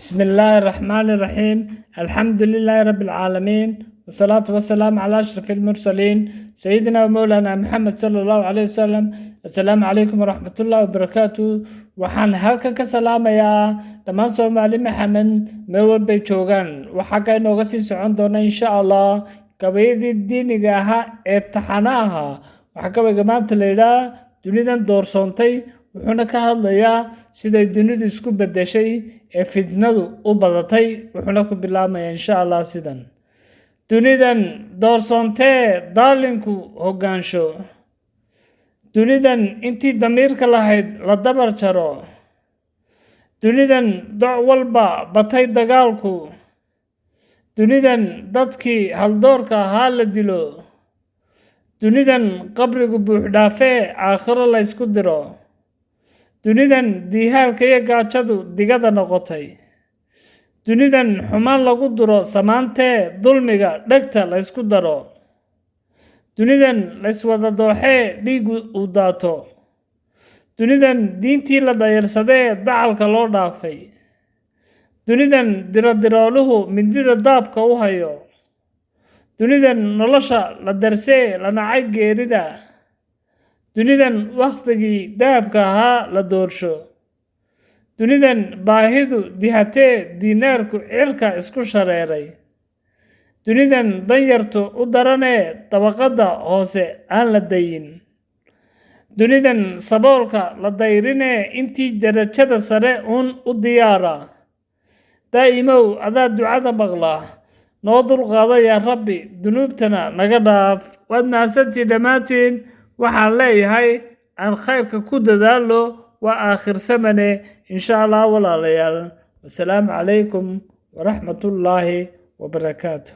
بسم الله الرحمن الرحيم، الحمد لله رب العالمين، والصلاة والسلام على أشرف المرسلين، سيدنا ومولانا محمد صلى الله عليه وسلم. السلام عليكم ورحمة الله وبركاته. Waxaan halkan ka salaamayaa dhammaan Soomaali Maxamed meel walbay joogaan. Waxaa ka inooga sii socon doona, insha Allah, gabayadii diiniga ahaa ee taxanaha ahaa. Waxaa gabayga maanta la yidhaha "Dunidan Doorsoontay", wuxuuna ka hadlayaa siday dunidu isku beddeshay ee fitnadu u badatay. Wuxuuna ku bilaabmayaa, insha Allah, sidan: Dunidan doorsoontee daalinku hoggaansho, dunidan intii damiirka lahayd la dabar jaro, dunidan doc walba batay dagaalku, dunidan dadkii haldoorka ahaa la dilo, dunidan qabrigu buuxdhaafee aakhiro la ysku diro, dunidan diihaalka iyo gaajadu digada noqotay, dunidan xumaan lagu duro samaantee dulmiga dhegta la ysku daro, dunidan layswada dooxee dhiiggu uu daato, dunidan diintii la dhayarsadee dacalka loo dhaafay, dunidan dirodirooluhu mindida daabka u hayo, dunidan nolosha la darsee la nacay geerida, dunidan wakhtigii dahabka ahaa la doorsho, dunidan baahidu dihatee diinaarku cirka isku shareeray, dunidan danyartu u daranee dabaqadda hoose aan la dayin, dunidan saboolka la dayrinee intii darajada sare uun u diyaara. Daa'imow, adaa ducada maqla, noo dulqaada yaa Rabbi, dunuubtana naga dhaaf. Waad mahadsantiin dhammaantiin. Waxaan leeyahay, aan khayrka ku dadaalo, waa aakhir samane, insha Allah. Walaalayaal, wasalaamu calaykum waraxmatullaahi wabarakaatu.